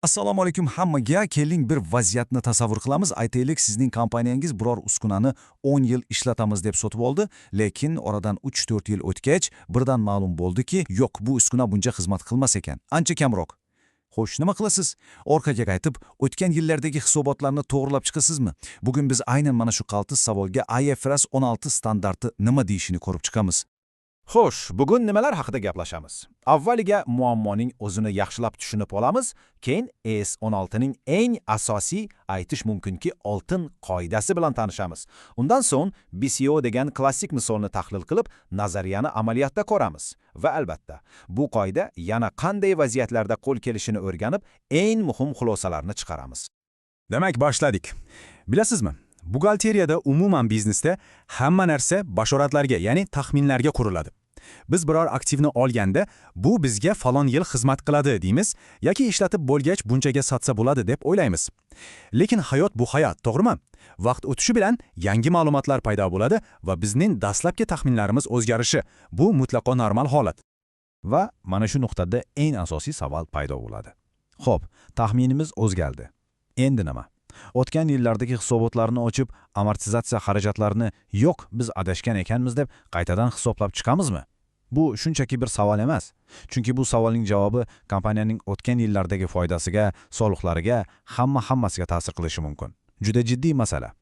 Assalomu alaykum hammaga. Keling, bir vaziyatni tasavvur qilamiz. Aytaylik, sizning kompaniyangiz biror uskunani 10 yil ishlatamiz deb sotib oldi, lekin oradan 3-4 yil o'tgach, birdan ma'lum bo'ldiki, yo'q, bu uskuna buncha xizmat qilmas ekan, ancha kamroq. Xo'sh, nima qilasiz? Orqaga qaytib, o'tgan yillardagi hisobotlarni to'g'rilab chiqasizmi? Bugun biz aynan mana shu qaltis savolga IFRS 16 standarti nima deyishini ko'rib chiqamiz. Xo'sh, bugun nimalar haqida gaplashamiz? Avvaliga muammoning o'zini yaxshilab tushunib olamiz, keyin IAS 16 ning eng asosiy, aytish mumkinki, oltin qoidasi bilan tanishamiz. Undan so'ng BCO degan klassik misolni tahlil qilib, nazariyani amaliyotda ko'ramiz. Va albatta, bu qoida yana qanday vaziyatlarda qo'l kelishini o'rganib, eng muhim xulosalarni chiqaramiz. Demak, boshladik. Bilasizmi? Buxgalteriyada, umuman biznesda hamma narsa bashoratlarga, ya'ni taxminlarga quriladi. Biz biror aktivni olganda, bu bizga falon yil xizmat qiladi deymiz yoki ishlatib bo'lgach bunchaga sotsa bo'ladi deb o'ylaymiz. Lekin hayot bu hayot, to'g'rimi? Vaqt o'tishi bilan yangi ma'lumotlar paydo bo'ladi va bizning dastlabki taxminlarimiz o'zgarishi bu mutlaqo normal holat. Va mana shu nuqtada eng asosiy savol paydo bo'ladi. Xo'p, taxminimiz o'zgardi. Endi nima? O'tgan yillardagi hisobotlarni ochib, amortizatsiya xarajatlarini yo'q, biz adashgan ekanmiz deb qaytadan hisoblab chiqamizmi? Bu shunchaki bir savol emas. Chunki bu savolning javobi kompaniyaning o'tgan yillardagi foydasiga, soliqlariga, hammasiga ta'sir qilishi mumkin. Juda jiddiy masala.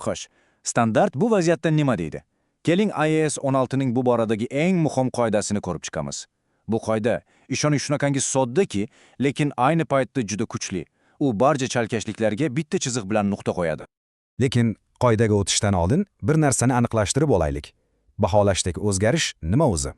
Xo'sh, standart bu vaziyatda nima deydi? Keling, IAS 16 ning bu boradagi eng muhim qoidasini ko'rib chiqamiz. Bu qoida, ishoning, shunaqangi soddaki, lekin ayni paytda juda kuchli. U barcha chalkashliklarga bitta chiziq bilan nuqta qo'yadi. Lekin qoidaga o'tishdan oldin bir narsani aniqlashtirib olaylik. Baholashdagi o'zgarish nima o'zi?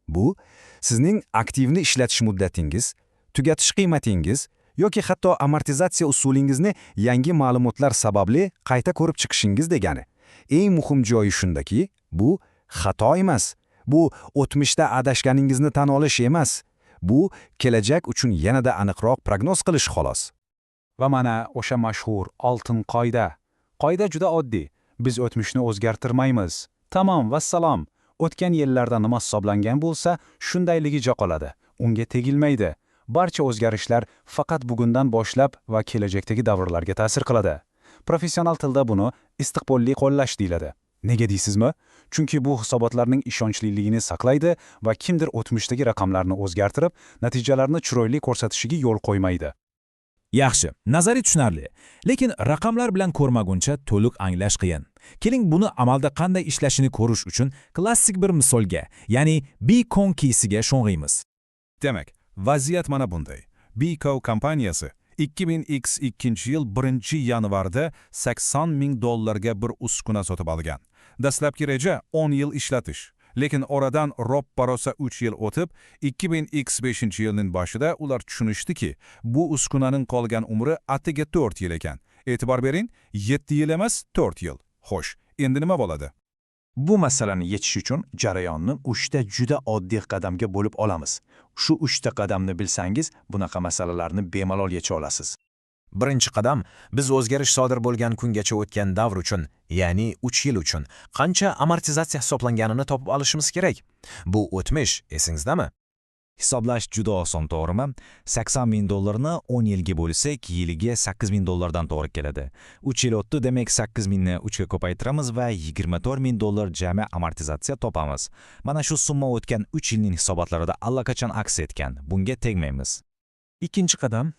Bu sizning aktivni ishlatish muddatingiz, tugatish qiymatingiz yoki hatto amortizatsiya usulingizni yangi ma'lumotlar sababli qayta ko'rib chiqishingiz degani. Eng muhim joyi shundaki, bu xato emas. Bu o'tmishda adashganingizni tan olish emas. Bu kelajak uchun yanada aniqroq prognoz qilish xolos. Va mana o'sha mashhur oltin qoida. Qoida juda oddiy. Biz o'tmishni o'zgartirmaymiz. Tamom, vassalom. O'tgan yillarda nima hisoblangan bo'lsa, shundayligicha qoladi. Unga tegilmaydi. Barcha o'zgarishlar faqat bugundan boshlab va kelajakdagi davrlarga ta'sir qiladi. Professional tilda buni istiqbolli qo'llash deyiladi. Nega deysizmi? Chunki bu hisobotlarning ishonchliligini saqlaydi va kimdir o'tmishdagi raqamlarni o'zgartirib, natijalarni chiroyli ko'rsatishiga yo'l qo'ymaydi. Yaxshi, nazariy tushunarli. Lekin raqamlar bilan ko'rmaguncha to'liq anglash qiyin. Keling, buni amalda qanday ishlashini ko'rish uchun klassik bir misolga, ya'ni Bcon keysiga sho'ng'iymiz. Demak, vaziyat mana bunday. BCO kompaniyasi 2002 yil 1-yanvarda 80 ming dollarga bir uskuna sotib olgan. Dastlabki reja 10 yil ishlatish. Lekin oradan roppa-rosa 3 yil o'tib, 2005 yilning boshida ular tushunishdiki, bu uskunaning qolgan umri atigi 4 yil ekan. E'tibor bering, 7 yil emas, 4 yil. Xo'sh, endi nima bo'ladi? Bu masalani yechish uchun jarayonni uchta juda oddiy qadamga bo'lib olamiz. Shu uchta qadamni bilsangiz, bunaqa masalalarni bemalol yecha olasiz. Birinchi qadam: biz o'zgarish sodir bo'lgan kungacha o'tgan davr uchun, ya'ni 3 yil uchun qancha amortizatsiya hisoblanganini topib olishimiz kerak. Bu o'tmish, esingizdami? Hisoblash juda oson, to'g'rimi? 80 ming dollarni 10 yilga bo'lsak, yiliga 8 ming dollardan to'g'ri keladi. 3 yil o'tdi, demak 8 mingni 3 ga ko'paytiramiz va 24 ming dollar jami amortizatsiya topamiz. Mana shu summa o'tgan 3 yilning hisobotlarida allaqachon aks etgan. Bunga tegmaymiz. Ikkinchi qadam: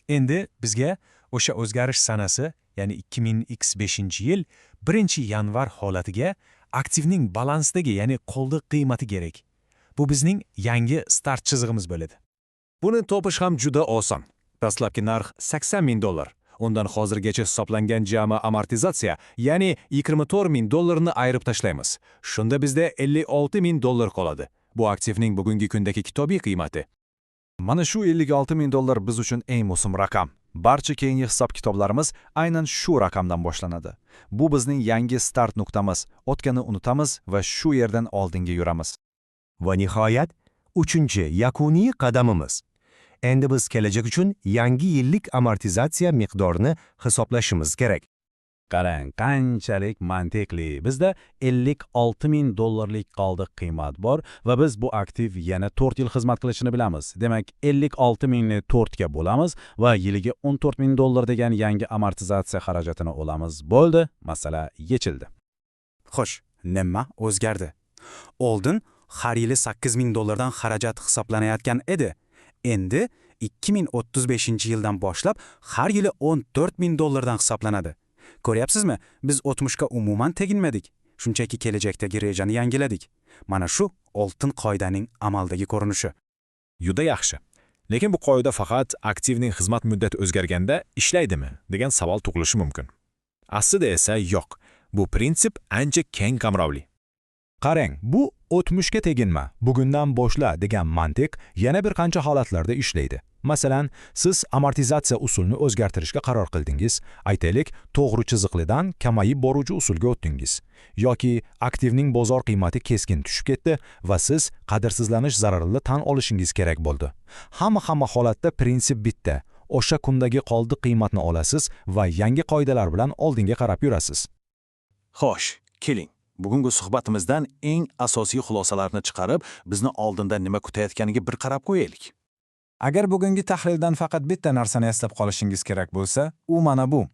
endi bizga o'sha o'zgarish sanasi, ya'ni 2005 yil 1 yanvar holatiga aktivning balansdagi, ya'ni qo'lda qiymati kerak. Bu bizning yangi start chizig'imiz bo'ladi. Buni topish ham juda oson. Dastlabki narx 80 ming dollar. Undan hozirgacha hisoblangan jami amortizatsiya, ya'ni 24 ming dollarni ayirib tashlaymiz. Shunda bizda 56 ming dollar qoladi. Bu aktivning bugungi kundagi kitobiy qiymati. Mana shu 56 ming dollar biz uchun eng muhim raqam. Barcha keyingi hisob-kitoblarimiz aynan shu raqamdan boshlanadi. Bu bizning yangi start nuqtamiz. O'tganni unutamiz va shu yerdan oldinga yuramiz. Va nihoyat, uchinchi yakuniy qadamimiz. Endi biz kelajak uchun yangi yillik amortizatsiya miqdorini hisoblashimiz kerak. Qarang, qanchalik mantiqli. Bizda 56 ming dollarlik qoldiq qiymat bor va biz bu aktiv yana 4 yil xizmat qilishini bilamiz. Demak, 56 mingni 4 ga bo'lamiz va yiliga 14 ming dollar degan yangi amortizatsiya xarajatini olamiz. Bo'ldi, masala yechildi. Xo'sh, nima o'zgardi? Oldin har yili 8 ming dollardan xarajat hisoblanayotgan edi. Endi 2035-yildan boshlab har yili 14 ming dollardan hisoblanadi. Ko'ryapsizmi? Biz o'tmishga umuman teginmadik. Shunchaki kelajakdagi rejani yangiladik. Mana shu oltin qoidaning amaldagi ko'rinishi. Juda yaxshi. Lekin bu qoida faqat aktivning xizmat muddati o'zgarganda ishlaydimi degan savol tug'ilishi mumkin. Aslida esa yo'q. Bu prinsip ancha keng qamrovli. Qarang, bu o'tmishga teginma, bugundan boshla degan mantiq yana bir qancha holatlarda ishlaydi. Masalan, siz amortizatsiya usulini o'zgartirishga qaror qildingiz, aytaylik, to'g'ri chiziqlidan kamayib boruvchi usulga o'tdingiz. Yoki aktivning bozor qiymati keskin tushib ketdi va siz qadrsizlanish zararini tan olishingiz kerak bo'ldi. Hamma holatda prinsip bitta. O'sha kundagi qoldiq qiymatni olasiz va yangi qoidalar bilan oldinga qarab yurasiz. Xo'sh, keling. Bugungi suhbatimizdan eng asosiy xulosalarni chiqarib, bizni oldinda nima kutayotganiga bir qarab qo'yaylik. Agar bugungi tahlildan faqat bitta narsani eslab qolishingiz kerak bo'lsa, u mana bu.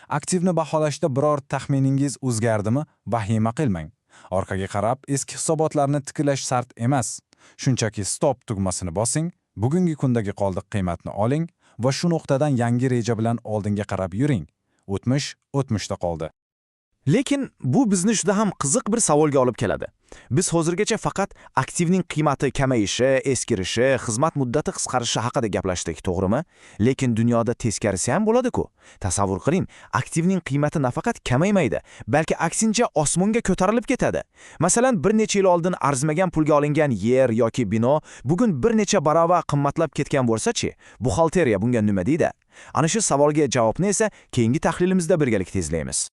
Aktivni baholashda biror taxminingiz o'zgardimi, vahima qilmang. Orqaga qarab eski hisobotlarni tiklash shart emas. Shunchaki stop tugmasini bosing, bugungi kundagi qoldiq qiymatni oling va shu nuqtadan yangi reja bilan oldinga qarab yuring. O'tmish o'tmishda qoldi. Lekin bu bizni juda ham qiziq bir savolga olib keladi. Biz hozirgacha faqat aktivning qiymati kamayishi, eskirishi, xizmat muddati qisqarishi haqida gaplashdik, to'g'rimi? Lekin dunyoda teskarisi ham bo'ladi-ku. Tasavvur qiling, aktivning qiymati nafaqat kamaymaydi, balki aksincha osmonga ko'tarilib ketadi. Masalan, bir necha yil oldin arzimagan pulga olingan yer yoki bino bugun bir necha barobar qimmatlab ketgan bo'lsa-chi, buxgalteriya bunga nima deydi? Ana shu savolga javobni esa keyingi tahlilimizda birgalikda izlaymiz.